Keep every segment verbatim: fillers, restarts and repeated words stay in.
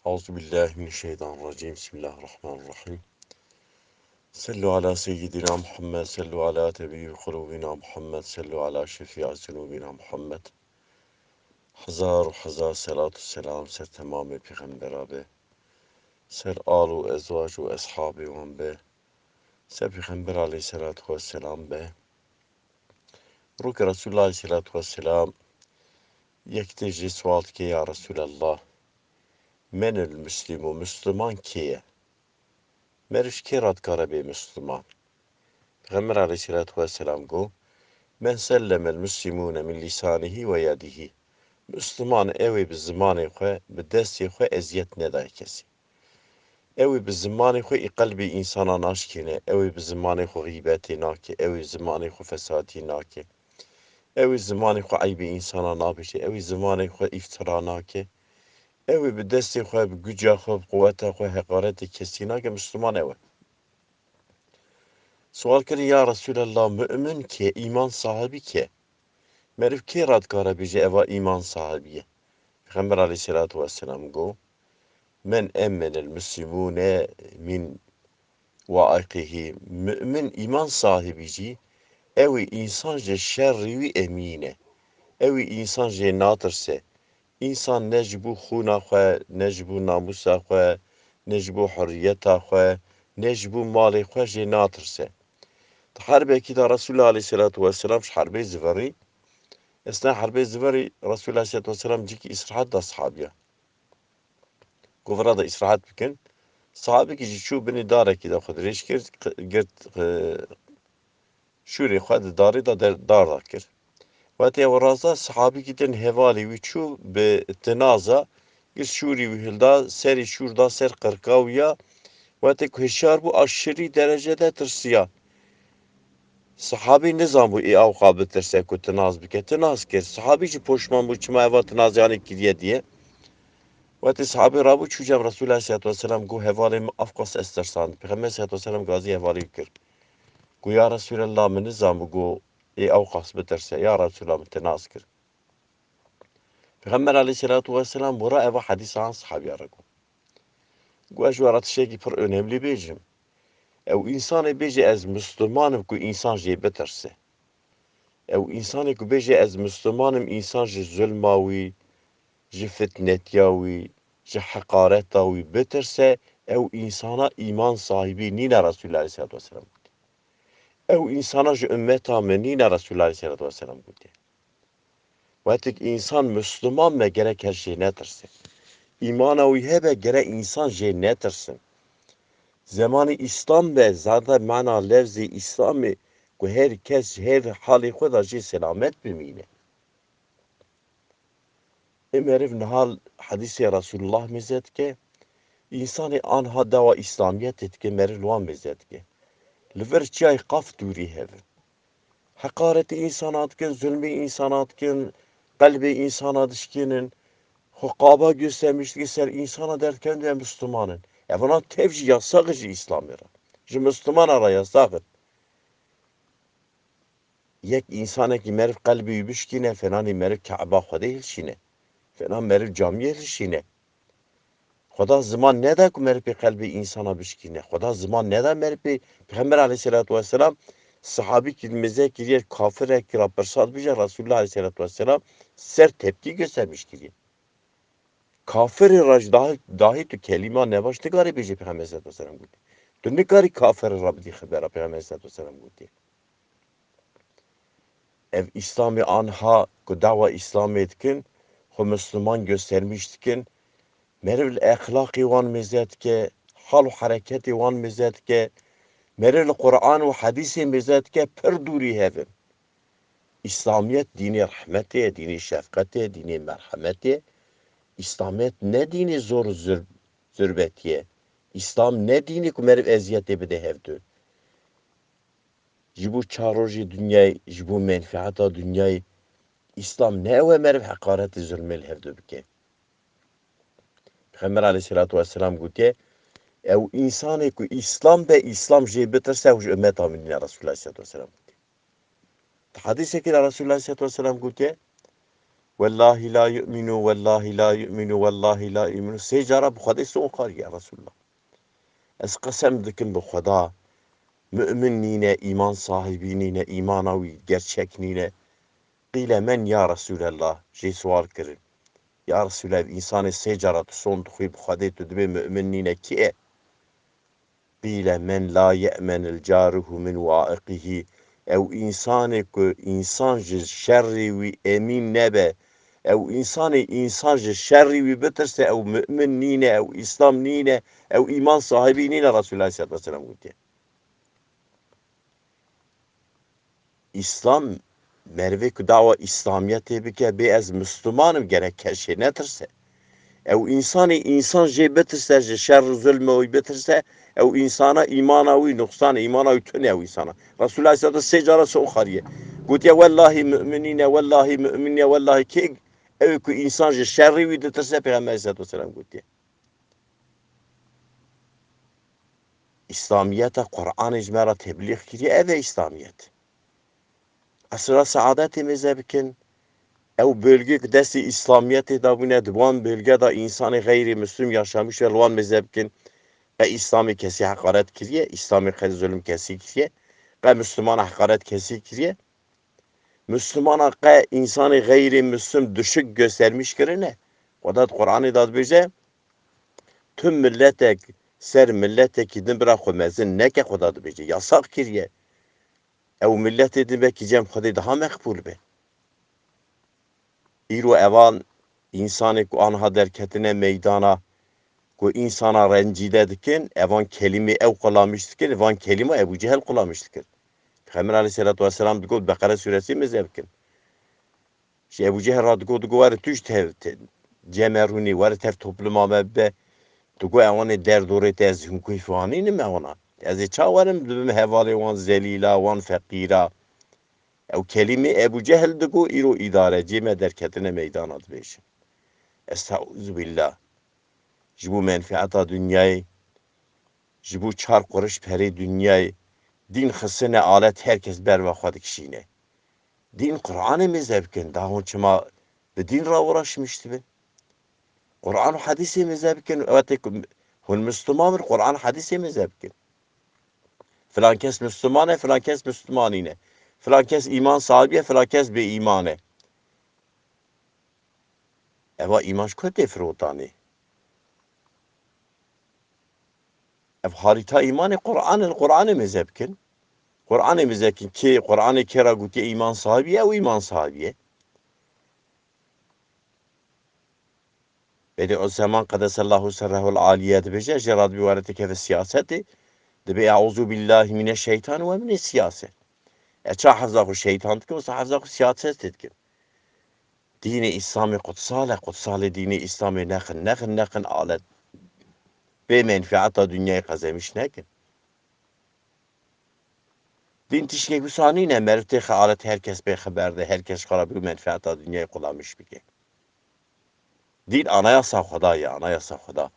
أعوذ بالله من الشيطان الرجيم. بسم الله الرحمن الرحيم. صلوا على سيدنا محمد، صلوا على طبيب قلوبنا محمد، صلوا على شفيع ذنوبنا محمد. Hezar û hezar selat û selam ser temamê pêxembera be, ser al û ezwac û eshabê wan be, ser pêxember aleyhisselatu vesselam be. Rûkê Resulullah aleyhisselatu vesselam yek tê jê sual dike, ya Resulallah, men il muslimu, Müslüman kê ye? Meriv ji kê re dikare bê Müslüman? Pêxember aleyhisselatu vesselam got, men sellemel muslimune min lisanihi ve yedihi. Müslüman ew ê bi zimanê xwe, bi destê xwe eziyet nedaye kesî. Ew ê bi zimanê xwe î qelbê însana naşkêne, ew ê bi zimanê xwe xîbetê nake, ew ê zimanê xwe fesadî nake. Ew ê zimanê xwe eybê însana nabêje, ew ê zimanê xwe îftira nake. Ew ê bi destê xwe, bi guca xwe, bi quweta xwe heqaretê kesî nake, Müslüman ew e. Sual kirin, ya Resulallah, mümin kê, îman sahibî kê? Meriv kê re dikare bêje eva îman sahibî ye? Pêxember aleyhisselatu vesselam got, men emmenel muslimune min waiqihi. Mümin îman sahibî jî ew ê însan ji şerrî wî emîn e. Ew ê însan jê natirse. Însan ne ji bo xûna xwe, ne ji bo namûsa xwe, ne ji bo hurriyeta xwe, ne ji bo malê xwe jê natirse. Di herbekî de Resulullah aleyhisselatu vesselam ji herbê zivirî. Esna herbê zivirî Resulullah aleyhisselatu vesselam cîkî îsrehat da sahabiya. Got, vira de îsrehat bikin. Sahabikî jî çû binê darekî de xwe dirêj kir, qi-, girt, e, şûrê xwe di darê de der-, dar de kir. Wetê ew raza sahabikî din hevalê wî çû bi tinaza, girt şûrî wî hilda, serî şûr da ser qirka wî ya. Wetê ku hişyar bû, aşirî derecede tirsiya. Sahabî nizanbû ê awqa bitirse ku tinaz bike. Tinaz kir. Sahabî jî poşman bû, çima eva tinaz yanê kiriye diye. Wetê sahabî rabû çû cem Resulullah aleyhisselatu vesselam got, hevalê min avqas ez tirsand. Pêxember aleyhisselatu vesselam gazî hevalê wî kir. Got, ya Resulallah, min nizanbû got ê awqas bitirse. Ya Resulallah, min tinaz kir. Pêxember aleyhisselatu vesselam bora eva hedîsa an sahabiya re got. Got, ez ji we re tiştekî pir önemlî bêjim. Ew însanê bêje, ez Müslüman im, ku însan jê bitirse. Ew însanê ku bêje, ez Müslüman im, însan ji zulma wî, ji fitnetiya wî, ji heqareta wî bitirse, ew însana îman sahibî nîne, Resulullah aleyhisselatu vesselam gotiye. Ew însana ji ümmeta min nîne, Resulullah aleyhisselatu vesselam gotiye. Wetik însan Müslüman be, gerek her jê netirse. Îmana wî hebe, gerek însan jê netirsin. Zemanî Îslam be, zaten mana levzê Îslamê ku her kes ji her halê xwe de jê selamet bimîne. Ê meriv niha hedîsê Resulullah mêze dike, însanê anha dawa Îslamiyetê dike, meriv li wan mêze dike. Li vir çiyayê Qaf dûrî hev in. Heqaretê însana dikin, zulmê însana dikin, qelbê însana dişkînin, xwe qaba göstermiş dikin, ser însana derdikevin, em Müslüman in. Evana tev jî yasax e ji Îslamê re. Ji Müslümana re yasax in. Yek însanekî meriv qelbê wî bişkîne, fenanî meriv Ke'ba Xwedê hilşîne. Fenan meriv camiyê hilşîne. Xweda ziman neda ku meriv pê qelbê însana bişkîne. Xweda ziman neda meriv pê, Pêxember aleyhisselatu vesselam sahabîkî mêze kiriye, kafirekî ra pirsa dibêje, Resulullah aleyhisselatu vesselam ser tepkî göstermiş kiriye. Kafirê re ji dahî, dahî tu kelîma nebaş nikarî bêjî, Pêxember aleyhisselatu vesselam gotî. Tu nikarî kafirê re bidî xebera, Pêxember aleyhisselatu vesselam gotî. Ev Îslamê anha ku dawa Îslamê dikin, xwe Müslüman göstermiş dikin, meriv li exlaqê wan mêze dike, hal û hereketê wan mêze dike, meriv li Quran û hedîsê mêze dike, pir dûrî hev in. Îslamiyet dînê rehmetê ye, dînê şefqetê ye, dînê merhemetê ye. Îslamiyet ne dînê zor û zur-, zurbetî ye. Îslam ne dînê ku meriv eziyetê bide hevdu. Ji bo çar rojê dinyayê, ji bo menfeeta dinyayê, Îslam ne ew e meriv heqaretê zulmê li hevdu bike. Pêxember aleyhisselatu vesselam gotiye, ew însanê ku Îslam be, Îslam jê bitirse, ew ji ummeta min nîne, Resulullah aleyhisselatu vesselam gotiye. Di hedîsekê de Resulullah aleyhisselatu vesselam gotiye, Wellahî la yu'minu, wellahî la yu'minu, wellahî la yu'minu. Sê cara bi Xwedê son xariye Resulullah. Ez qesem dikim bi Xweda, mümin nîne, îman sahibî nîne, îmana wî gerçek nîne. Qîle men ya Resulallah, jê sual kirin. Ya Resulallah, ev însanê sê cara tu son dixwî bi Xwedê tu dibê mümin nîne, kî ye? Qîle men la ye'menil caruhu min waiqihî. Ew însanê ku însan ji şerrê wî emîn nebe, ew însanê însan ji şerrê wî bitirse, ew mümin nîne, ew îslam nîne, ew îman sahibî nîne, Resulullah aleyhissalatu vesselam gotiye. Îslam, merivê ku dawa îslamiyetê bike, bê ez Müslüman im, gerek keşê netirse. Ew însanê însan jê bitirse, ji şer û zulmê wî bitirse, ew însana îmana wî nuqsan e, îmana wî tune ew însana. Resulullah aleyhisselam sê cara son xariye. Gotiye, "Wellahî müminîne, wellahî müminîne, wellahî kê ew ku însan ji şerrê wî ditirse," Peyxember aleyhisselatu vesselam gotiye. Îslamiyeta Qur'anê ji me re teblîx kiriye, ev e Îslamiyet. Esra Saadetê mêze bikin, ew bölge ku destê Îslamiyetê de bûne, di wan bölge de însanê xeyrî Müslüm yaşamış e, li wan mêze bikin. Qe Îslamê kesî heqaret kiriye, Îslamê qe zulm kesî kiriye, qe Müslümana heqaret kesî kiriye. Müslümana qe însanê xeyrî Müslüm düşük göstermiş kirine. Xweda di Qur'anê de dibêje, tu miletek ser miletekî din bira xwe mezin neke, Xweda dibêje. Yasax kiriye. Ew miletê din belkî cem Xwedê daha meqbûl be. Îro evan însanê ku anha derketine meydana, ku însana rencîde dikin, evan kelîmê ew qulamîş dikin, van kelîma Ebû Cehel qulamîş dikir. Peyxember aleyhisselatu vesselam digot, Beqere sûresî mêze bikin. Ji Ebû Cehel re digot, digot, "Were tu ji tev, te, cem me rûnî, were tev topluma me bibe." Digot, "Ewanê derdorê te ez hûn kuyf wanînim ewana. Ez ê ça werim dibim hevalê wan zelîla, wan feqîra." Ew kelîmê Ebû Cehil digot, îro îdareciyê me derketine meydana dibêjin. Estaizu billah. Ji bo menfieta dinyayê, ji bo çar quriş perê dinyayê, dîn xistine alet, her kes berva xwe dikişîne. Dîn Qur'anê mêze bikin, da hûn çima bi dîn re uğraşmiş dibin? Qur'an û hedîsê mêze bikin, wetê ku hûn Müslüman bin, Qur'an hedîsê mêze bikin. Filan kes Müslüman e, filan kes Müslüman nîne. Filan kes îman sahibi ye, filan kes bê îman e. Eva îman ji ku tê firotanê? Ev harîta îmanê Qur'an e, li Qur'anê mêze bikin. Qur'anê mêze bikin. Kê, Qur'anê kê re gotiye îman sahibî ye, ew îman sahibî ye. Bedi'uzzeman qedesellahu serrehul aliye dibêje, jê re dibê were têkeve siyasetê, dibê, "Euzu billahi mineşşeytan ve mine siyase." E ça hefza xwe şeytan dikin, wisa hefza xwe siyasetê dikin. Dînê Îslamê qutsal e, qutsalê dînê Îslamê nexin, nexin, nexin alet. Bê menfieta dinyayê qezemiş nekin. Dîn tiştek wisa nîne, meriv têxe alet, her kes pê xeber de, her kes xwe re bi menfieta dinyayê qulamîş bike. Dîn anayasa Xweda ye, anayasa Xweda.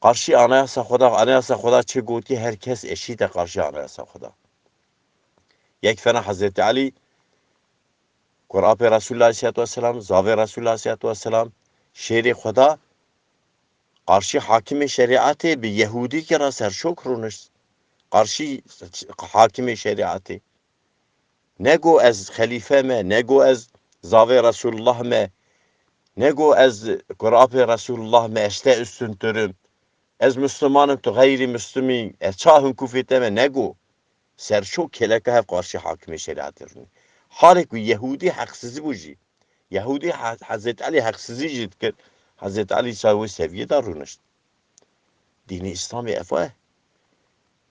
Qarşî anayasa Xweda, anayasa Xweda çi gotiye, her kes eşît e qarşî anayasa Xweda. Yek fena Hezretî Elî, kurapê Resulullah aleyhissalatu vesselam, zavê Resulullah aleyhissalatu vesselam, şêrê Xweda, qarşî hakimê şerîetê bi Yehûdîkê re serşok rûnişt. Qarşî hakimê şerîetê. Nego ez xelîfe me, nego ez zavê Resulullah me, nego ez kurapê Resulullah me, ez te üstüntürüm. Ez Müslümanım, tu gayrimüslimî, ez ça hûn kufê te me, nego. Serşok kêleka hev qarşî hakimê şerîetê rûnî. Halê ku Yehûdî heqsizî bû jî. Yehûdî He-, Hezret Elî heqsizî jî dikir. Hezret Elî îsa wê seviyê de rûnişt. Dînê Îslamê ev e.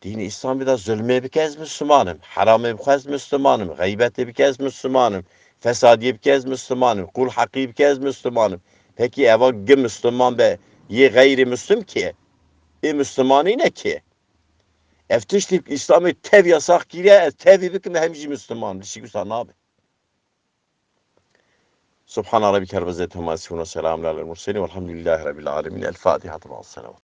Dînê Îslamê de zulmê bike ez Müslümanim. Heramê bixwe ez Müslümanim. Xeybetê bike ez Müslümanim. Fesadiyê bike ez Müslümanim. Qûl heqî bike ez Müslümanim. Pekî eva gi Müslüman be, yê xeyrî Müslüm kê? Ê Müslümanî ne kê? Ev tiştî Îslamê tev yasax kiriye, ez tevî bikim, em jî Müslüman. Tiştî wisa nabe. سبحان ربك رب العزة عما يصفون وسلام على المرسلين والحمد لله رب العالمين. الفاتحة مع الصلوات.